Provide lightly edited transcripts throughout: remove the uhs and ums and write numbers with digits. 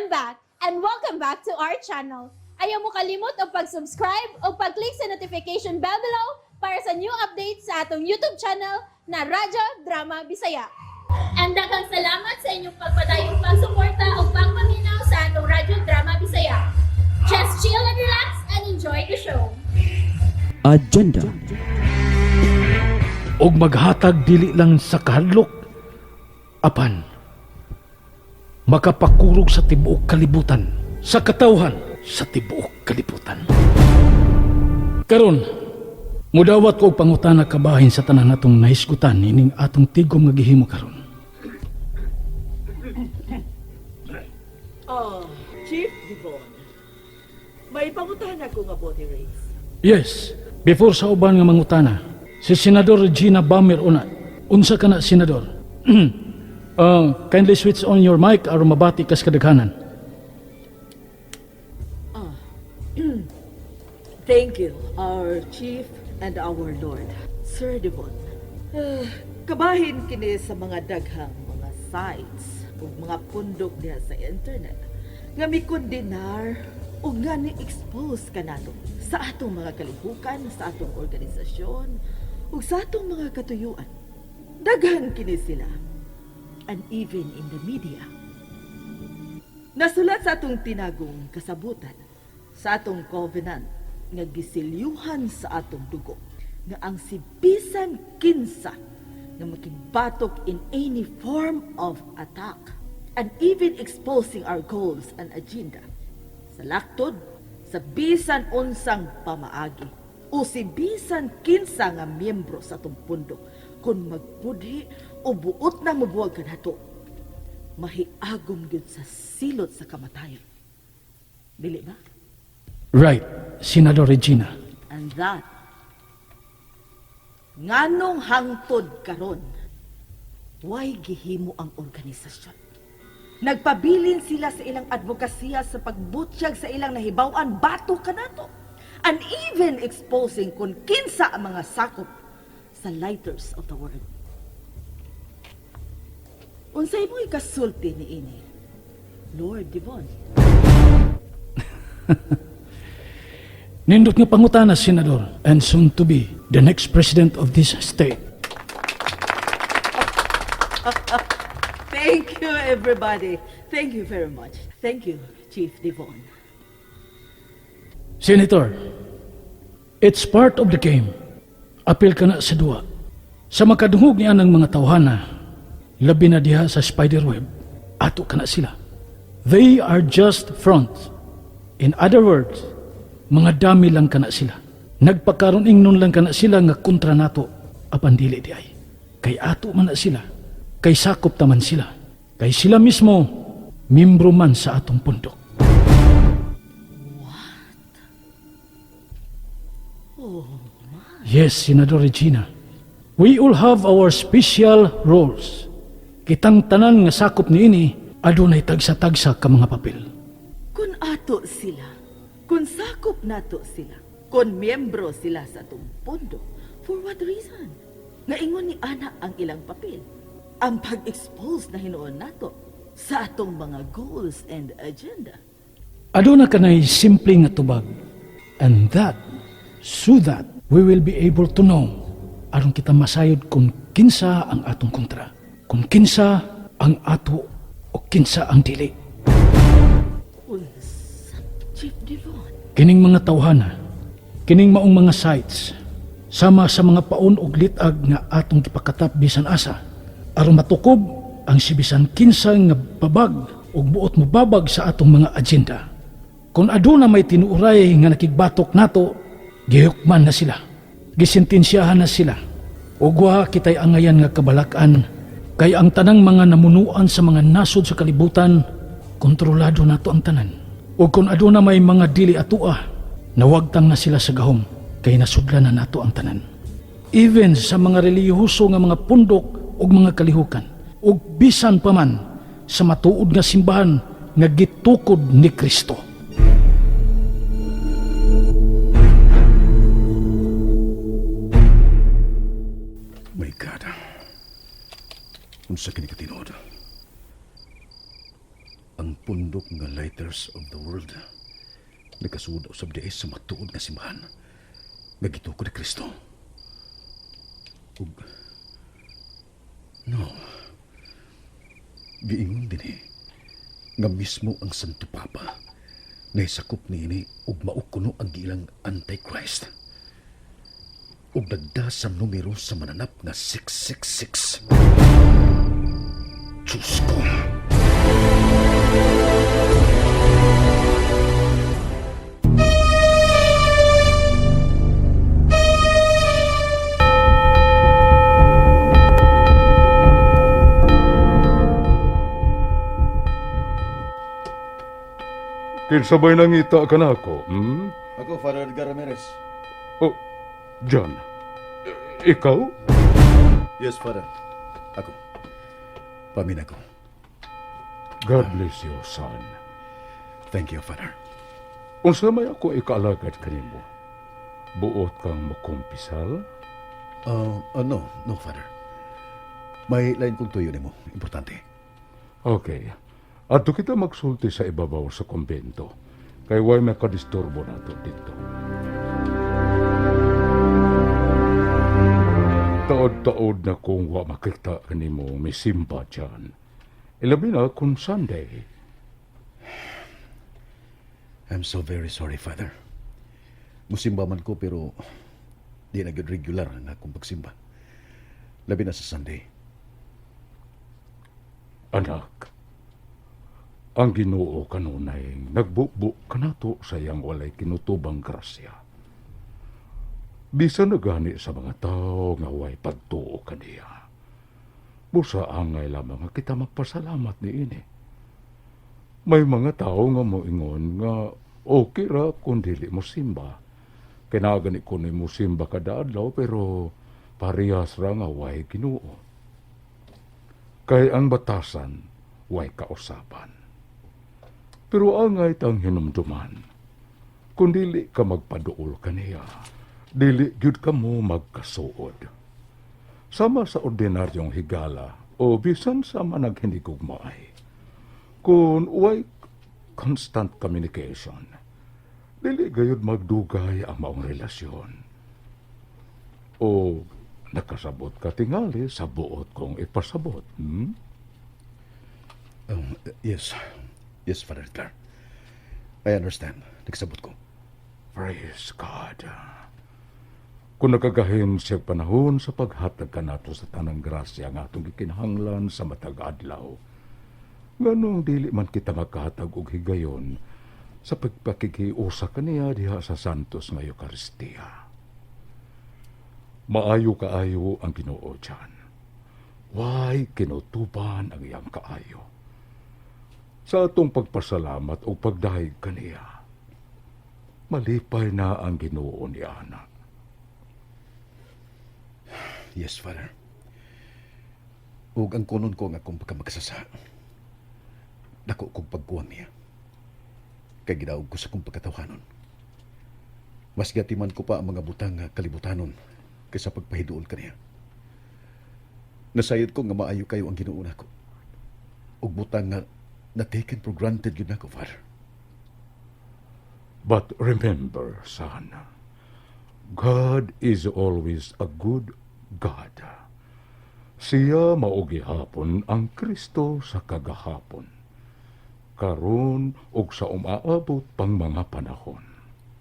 I'm back and welcome back to our channel. Ayaw mo kalimot og pag-subscribe o pag-click sa notification bell below para sa new updates sa atong YouTube channel na Radyo Drama Bisaya. And daghang salamat sa inyong pagpadayong pagsuporta o pagpaminaw sa atong Radyo Drama Bisaya. Just chill and relax and enjoy the show. Agenda. Og maghatag dili lang sa kahadlok, apan makapakurog sa tibuok kalibutan, sa katawhan sa tibuok kalibutan. Karon, mudawat ko og pangutana kabahin sa tanan natong nahisgutan ining atong tigom nga gihimo karon. Oh, Chief Devon. May pangutana ko nga body race. Yes, before sa uban nga mangutana, si Senador Regina Bamer una. Unsa ka na, Senador? Kindly switch on your mic aron mabati kas kadaghanan. Thank you, our Chief and our Lord, Sir Devon. Kabahin kini sa mga daghang mga sites ug mga pundok diha sa internet nga mikondenar ug nga ni-expose kanato sa atong mga kalihukan, sa atong organisasyon ug sa atong mga katuyuan. Daghan kini sila, and even in the media. Nasulat sa atong tinagong kasabutan, sa atong covenant, nga gisilyuhan sa atong dugo, nga ang si bisan kinsa nga makigbatok in any form of attack, and even exposing our goals and agenda, sa laktod, sa bisan unsang pamaagi, o si bisan kinsa nga miyembro sa atong pundok, kung magpudhi o buot na mobuwag kanato, mahiagom gyud sa silot sa kamatayon. Dili ba? Right, Senador Regina. And that, nganong hangtod karon, way gihimo ang organisasyon? Nagpabilin sila sa ilang advokasya sa pagbutyag sa ilang nahibaw-an batok kanato, and even exposing kung kinsa ang mga sakop sa Lighters of the World. Unsay mo ikasulti ni ini, Lord Devon? Nindot nga pangutana, Senador, and soon to be the next president of this state. Thank you, everybody. Thank you very much. Thank you, Chief Devon. Senator, it's part of the game. Apil ka na sa duwa. Sa makadungog niya ng mga tawhana, labi na diha sa spiderweb, ato ka na sila. They are just fronts. In other words, mga dami lang kana sila. Nagpakaroon ingnon lang kana sila nga kontra nato, apan dili di ay. Kay ato man na sila, kay sakop taman sila. Kay sila mismo, membro man sa atong pundok. What? Oh, Yes, Senador Regina. We all have our special roles. Kitang tanan nga sakop niini, adunay tagsa-tagsa ka mga papel. Kung ato sila, kung sakop nato sila, kung miyembro sila sa atong pondo, for what reason? Nga ingon ni ana ang ilang papel. Ang pag-expose na hinuon nato sa atong mga goals and agenda. Aduna kanay simple nga tubag. And that, so that we will be able to know aron kita masayod kung kinsa ang atong kontra, kung kinsa ang ato o kinsa ang dili. Unsa, Chief Devon? Kining mga tawhana, kining maong mga sites, sama sa mga paon og litag nga atong gipakatap bisan asa, aron matukob ang sibisan kinsa nga babag ug buot mobabag sa atong mga agenda. Kung aduna may tinuuray nga nakigbatok nato, gihukman na sila. Gisentensyahan na sila. Ug wa kitay angayan nga kabalakan kay ang tanang mga namunuan sa mga nasod sa kalibutan, kontrolado nato ang tanan. Ug kung aduna may mga dili atua, nawagtang na sila sa gahom kay nasudlan na nato ang tanan. Even sa mga relihiyoso nga mga pundok ug mga kalihukan, ug bisan pa man sa matuod nga simbahan nga gitukod ni Kristo. My God. Unsa kini katinuod? Ang pundok nga Lighters of the World nagkasuod usab diay sa matuod nga simbahan nga gitukod ni Kristo. Ug no, giingon dinhi nga mismo ang Santo Papa nahisakop niini ug mao kuno ang giilang Antichrist. Ug nagda sa numero sa mananap nga 666. Diyos ko! Kinsa bay nangita ka nako, Ako, Father Edgar Ramirez. Oh, John. Ikaw? Yes, Father. Ako. Pamin ako. God bless you, son. Thank you, Father. Unsa may ako ikaalagad kanimo? Buot kang makumpisal? No, Father. May lain kong tuyo nimo. Importante. Okay. Adto kita magsulti sa ibabaw sa kumbento. Kay way makadisturbo nato dito. Taod-taod na kung wa makita kanimo misimba dyan. Ilabi na kung Sunday. I'm so very sorry, Father. Musimba man ko pero di na gyud regular ang akong pagsimba. Labi na sa Sunday. Anak, ang Ginoo kanunay nagbubo kanato sa iyang walay kinutubang grasya. Bisan na gani sa mga tao nga way pagtuo kaniya. Busa angay lamang nga kita magpasalamat niini. May mga tao nga moingon nga okay ra kung dili mo simba. Kinagani ko ni mo simba kada adlaw pero parehas ra nga way Ginoo. Kay ang batasan way kausaban. Pero angay tang hinumduman, kung dili ka magpaduol kaniya, dili gyud ka mo magkasuod. Sama sa ordinaryong higala o bisan sa managhinigugmaay. Kung way constant communication, dili gayud magdugay ang maong relasyon. O nakasabot ka tingali sa buot kong ipasabot. Yes. Yes, Father Edgar. I understand. Nagsabot ko. Praise God. Kung nakagahin siya panahon sa paghatag kanato sa tanang grasya nga atong gikinahanglan sa matag adlaw, nganong dili man kita makahatag og higayon sa pagpakikiusa kaniya diha sa Santos nga Eukaristiya? Maayo kaayo ang Ginoo diyan. Way kinutuban ang iyang kaayo. Sa atong pagpasalamat o pagdahig kaniya, malipay na ang Ginoo ni ana. Yes, Father. Ug ang kunon ko nga akong pagkamakasasa. Dako kong pagkuwang niya. Kay gidaog ko sa akong pagkatawhanon. Mas gatiman ko pa ang mga butang nga kalibutanon kaysa pagpahiduol kaniya. Nasayod ko nga maayo kayo ang Ginoo nako. Ug butang nga na taken for granted gyud nako, Father. But remember, son, God is always a good God. Siya mao gihapon ang Kristo sa kagahapon, karon ug sa umaabot pang mga panahon.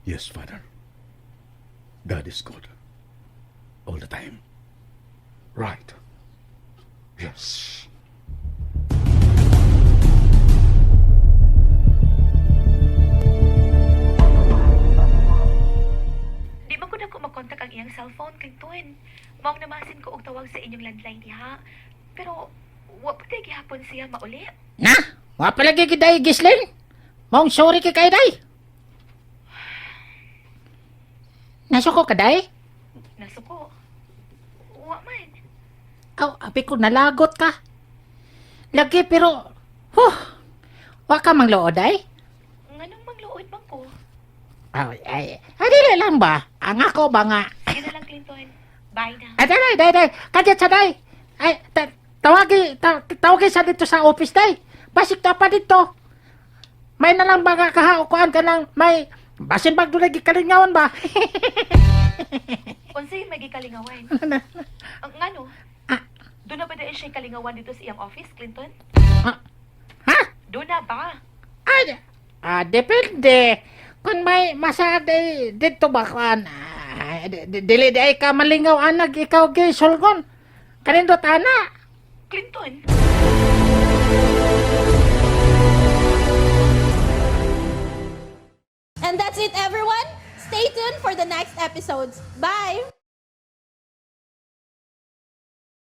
Yes, Father. God is good. All the time. Right. Yes. Di man ko nako makontak ang iyang cellphone, Clinton. Maong namasin ko og tawag sa inyong landline diha. Pero wa pa tay gihapon siya mauli. Na, wa palagi giday Gislin. Maong sorry kay kay day. Nasuko ka day? Nasuko. Wa man. Aw, abi ko nalagot ka. Lagi pero huh. Wa ka mangluod day? Nganong mangluod man ko? Ay, ay, ay, dili lang ba? Ang ako ba nga? Sige na lang, Clinton. Bye na. Ay, day, day, day. Kadyat sa day. Ay, tawagi sa dito sa office day. Basik ta pa dito. May nalang ba ka kahaukuan ka ng may basin bag doon gikalingawan ba? Unsay may gikalingawan? Ang ngano? Doon na ba dahil siya kalingawan dito sa iyang office, Clinton? Ah, ha? Doon na ba? Ay, depende. Kung may masada dito ba kuan? Dili di ay ka malingaw anag ikaw gay sulgon. Kanindot ana. Clinton? And that's it, everyone. Stay tuned for the next episodes. Bye!